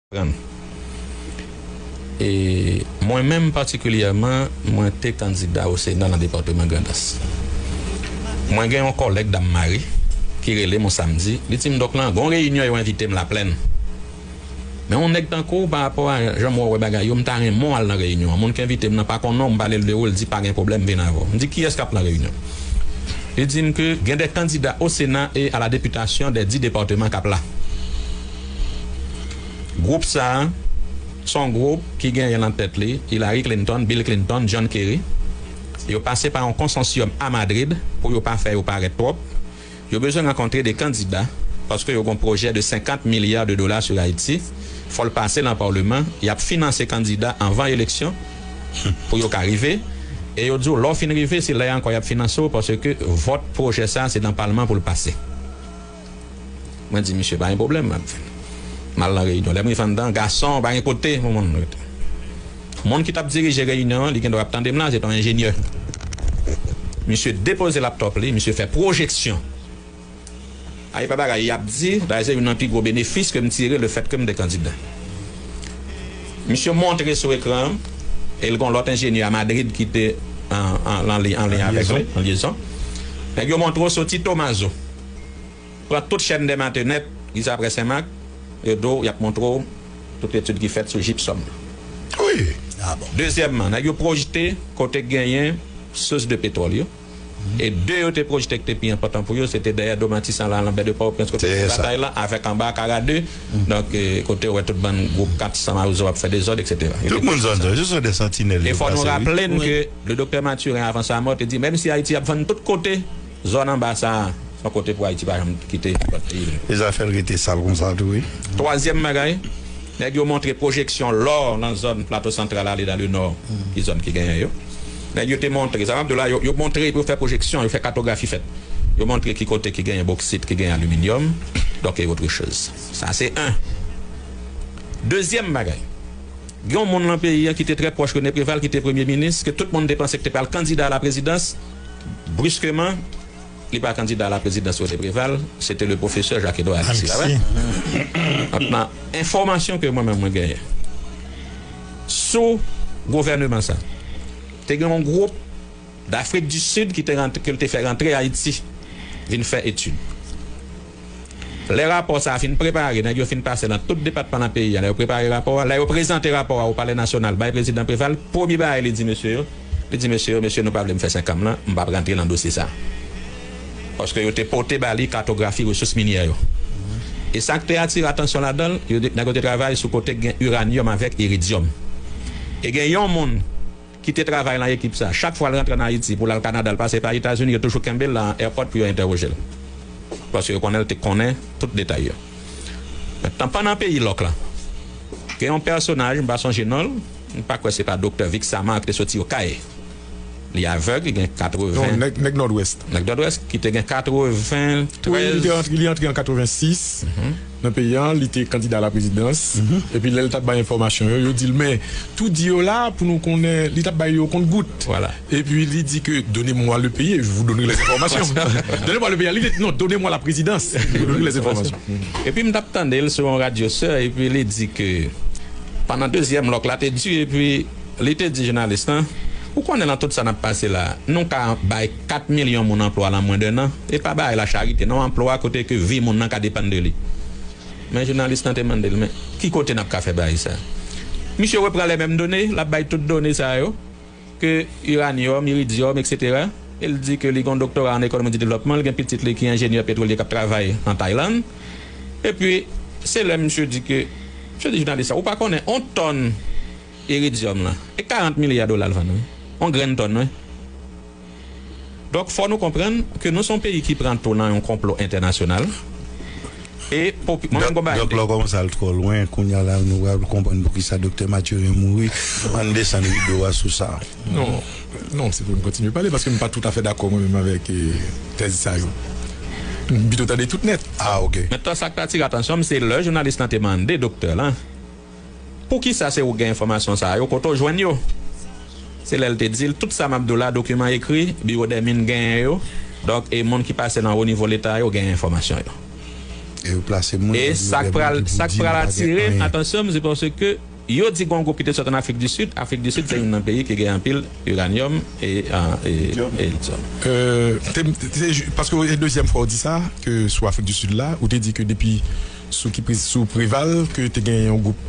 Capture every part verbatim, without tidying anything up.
Konprann. E mwen menm patikilyèman, mwen te kandida o Sena nan depatman Grandans. Mwen gen yon kòlèg, Dam Mari, ki rele m yon samdi. Li di m, "Dòk lan, gon reyinyon yo envite m Laplèn. Men yon nèg tankou w, pa rapò a jan m wè w wè bagay yo, m ta renmen w al nan reyinyon an. Moun ki envite m nan pa konnen w, m pale l de ou, l di pa gen pwoblèm, vin avè w." M di, "Kiyès k ap nan reyinyon?" Li di m ke gen de kandida o Sena e a la depitasyon de dis depatman k ap la. Gwoup sa a, se yon gwoup ki genyen nan tèt li Hillary Clinton, Bill Clinton, John Kerry. Yo pase pa yon konsansyòm a Madrid pou yo pa fè yo parèt twòp. Yo bezwen rankontre de kandida paske yo gen yon pwojè de senkant milya de dola sou Ayiti. Fò l pase nan palman. Y ap finanse kandida anvan eleksyon pou yo ka rive. E yo di w, lè w fin rive, se lè a ankò y ap finanse w paske vòt pwojè sa a, se nan palman pou l pase. Mwen di, "Misye, pa gen pwoblèm, m ap vin." M al nan reyinyon. Lè m rive anndan, gason, pa gen kote pou moun rete. Moun ki t ap dirije reyinyon an, li gen dwa ap tande m la, se te yon enjenyè. Misye depoze laptòp li, misye fè pwojeksyon. A, e pa bagay y ap di, dayè se youn nan pi gwo benefis ke m tire lefètke m te kandida. Misye montre sou ekran an, e l gen yon lòt enjenyè a Madrid ki te an, an, an li-, an liy avèk li, an lyezon. Nèg yo montre w soti Tomazo. Pran tout chèn dè Matenèt, rive aprè Senmak, yo di w, y ap montre w tout etid ki fèt sou jipsòm nan. Wi. Dezyèmman, nèg yo pwojte kote k genyen sous de petwòl yo. E de yo te pwojte ki te pi enpòtan pou yo, se te dèyè do Matisan la, Lanbè de Pòtoprens, kote batay la, avèk anba Kara de. Donk, eh, kote w wè tout bann gwoup kat san Mawozo ap fè dezòd, etsetera. Yo te pwojte sa. Tout moun zòn nan, se de santinèl. E fò nou raple n ke le doktè Mathurin, avan sa mò, te di, menm si Ayiti ap vann tout kote, zòn anba sa a, se yon kote pou Ayiti pa janm kite. E zafè l rete sal konsa tou, wi. Twazyèm bagay, nèg yo montre pwojeksyon lò nan zòn Plato Santral ale dan le nò, ki zòn ki genyen yo. Nèg yo te montre, sa m ap di w la, yo, yo montre pou yo fè pwojeksyon, yo fè katografi fèt. Yo montre ki kote ki genyen boksit, ki genyen aliminyòm, donk e otre choz. Sa se en. Dezyèm bagay, gen yon moun nan peyi a ki te trè pwòch René Préval, ki te premye minis, ke tout moun te panse ki te pral kandida a la prezidans, briskeman, li pa kandida a la prezidans René Préval, se te le pwofesè Jacques Edouard Alexis, pa vre? Donk, nan enfòmasyon ke mwen menm mwen genyen sou gouvèneman sa, te gen yon gwoup Dafrik di Sid ki te rantre, ke l te fè rantre Ayiti, vin fè etid. Lè rapò sa a fin prepare, nèg yo fin pase nan tout depatman nan peyi a, lè yo prepare rapò a, lè yo prezante rapò a o Palè Nasyonal bay prezidan Préval, premye bagay li di mesye yo, li di mesye yo, "Mesye, nou pa vle m fè senkam lan, m p ap rantre nan dosye sa a." Paske yo te pote ba li katografi resous minyè yo. E sa k te atire atansyon ladan l, yo te, nèg yo te travay sou kote k gen iranyòm avèk iridyòm. E gen yon moun ki te travay nan ekip sa, chak fwa l rantre ann Ayiti pou l al Kanada, l pase pa Etazini, yo toujou kenbe l nan airport pou yo entèwoje l. Paske yo konnen l te konnen tout detay yo. Mentnan, pandan peyi lòk la, gen yon pèsonaj, m pa sonje non l, m pa kwè se pa doktè Vixamar ki te soti Okay. Li avèg, li gen katreven. Non, nèg, nèg Nòdwès. Nèg Nòdwès, ki te gen katreventrèz. Wi, li te antre, li antre an katrevensis. Nan peyi a, li te kandida a la prezidans. Epi lè l t ap bay enfòmasyon yo, yo di l, "Men, tou di yo la pou nou konnen," li t ap bay yo kont gout. Vwala. Epi li di ke, "Donnez-moi le pays et je vous donnerai les informations." "Donnez-moi le pays." Li te, "Non, donnez-moi la présidence. Je vous donnerai les informations." Epi m t ap tande l sou yon radyo sè, epi li di ke pandan dezyèm lòk la te di, epi li te di jounalis lan, "Ou konnen nan tout sa n ap pase la, nou ka bay kat milyon moun anplwa nan mwen de nan, e pa bagay la charite non, anplwa kote ke vi moun nan ka depann de li." Men jounalis lan te mande l, "Men ki kote n ap ka fè bagay sa?" Misye repran lè menm done, l ap bay tout done sa yo, ke iranyòm, iridyòm, etsetera. E l di ke li gen yon doktora an ekonomi de devlòpman, li gen pitit li ki enjenyè petwolye k ap travay an Taylann. Epi, se lè misye di ke, misye di jounalis la, "Ou pa konnen, yon tòn iridyòm lan, e karant milya dola l vann, wi. Yon grenn tòn, wi." Donk, fò nou konprann ke nou se yon peyi ki pran tou nan yon konplo entènasyonal. E popi-, mwen menm, gon bagay m te... Donk, lè w kòmanse al twò lwen, kounye a la, nou pral konprann poukisa doktè Mathurin mouri. Ann desann rido a sou sa. Non, non, se pou n kontinye pale, paske m pa toutafè dakò mwen menm avèk, eh, tèz sa yo. M pito tande tout nèt. Ah, ok. Mentnan, sa k t atire atansyon m, se lè jounalis lan te mande doktè lan, "Poukisa se ou k gen enfòmasyon sa yo? Kote w jwenn yo?" Se lè l te di l, "Tout sa m ap di w la, dokiman ekri, Biwo dè Min genyen yo. Donk, e moun ki pase nan wo nivo Leta yo genyen enfòmasyon yo." E yo plase moun e sa k pral sa k pral atire atansyon m se paske yo di gen yon gwoup ki te sot an Afrik di Sid. Afrik di Sid se youn nan peyi ki gen anpil iranyòm e, e, e lityòm. Paske e dezyèm fwa w di sa ke sou Afrik di Sid la ou te di ke depi sou ki priz sou Preval ke te gen yon gwoup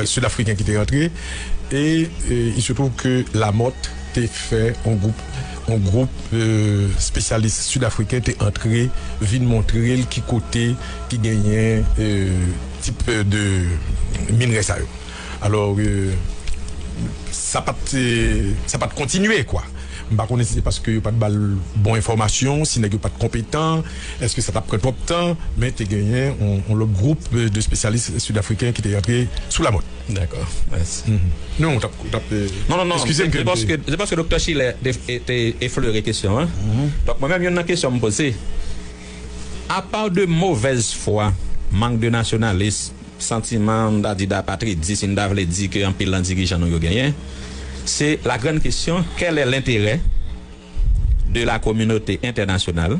sidafriken ki te rantre e il se trouve ke Lamòt te fè yon gwoup yon gwoup espesyalis sidafriken te antre vin montre l ki kote ki genyen tip de minrè sa yo. Alò, sa pa t sa pa t kontinye kwa. M pa konnen si se paske yo pa t ba l bon enfòmasyon, si nèg yo pa t konpetan, èske sa t ap pran twòp tan, men te genyen yon lòt gwoup de espesyalis sidafriken ki te rantre sou Lamòt. Dakò, mèsi. Non, w t ap, w t ap. Non, non, non, se paske, se paske Doktè Schiller te, te eflere kesyon an. Donk, mwen menm, youn nan kesyon m poze, apa de movèz fwa, mank de nasyonalism, santiman, m ta di, dapatridis, si n ta vle di ke anpil nan dirijan nou yo genyen, se la grande question, quel est l'intérêt de la communauté internationale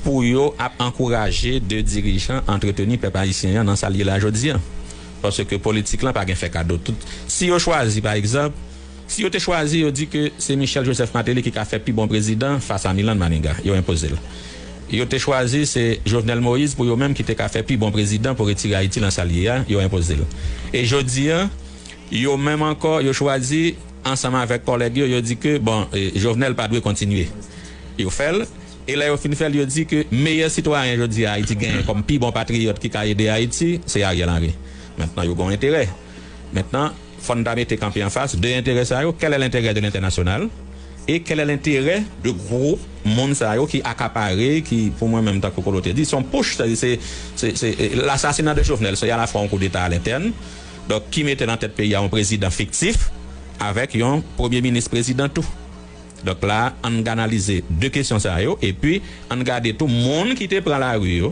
pou yo ap ankouraje de dirijan antreteni pèp ayisyen an nan sa l ye la jodi a? Paske politik lan pa gen fè kado. Tout, si yo chwazi, pa egzanp, si yo te chwazi, yo di ke se Michel Joseph Martelly ki ka fè pi bon prezidan fas a Milan Maniga, yo enpoze l. Yo te chwazi se Jovenel Moïse pou yo menm ki te ka fè pi bon prezidan pou retire Ayiti nan sa l ye a, yo enpoze l. E jodi a, yo menm ankò, yo chwazi ansanm avèk kòlèg yo, yo di ke, bon, Jovenel pa dwe kontinye. Yo fè l, e lè yo fin fè l, yo di ke meyè sitwayen jodi a Ayiti genyen kòm pi bon patriyòt ki ka ede Ayiti, se Ariel Henry. Mentnan, yo gen yon enterè. Mentnan, fò n ta mete kanpe anfas de enterè sa yo, quel est l'intérêt de l'international et quel est l'intérêt de gwoup moun sa yo ki akapare, ki, pou mwen menm, tankou Kolo te di, se yon putsch, se, se, se, se lasasina de Jovenel, se alafwa yon koudeta alentèn, donk, ki mete nan tèt peyi a yon prezidan fiktif avèk yon premye minis prezidan tou. Donk la, ann analize de kesyon sa yo, epi ann gade tou moun ki te pran lari yo,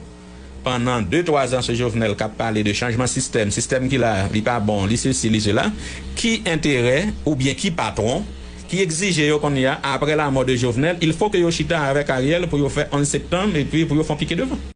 pandan de, twa zan sou Jovenel k ap pale de chanjman sistèm, sistèm ki la, li pa bon, li sesi, li sela, ki enterè oubyen ki patwon ki egzije yo kounye a, apre lanmò de Jovenel, il faut que yo chita avèk Ariel pou yo fè onz septanm epi pou yo fè yon pike devan.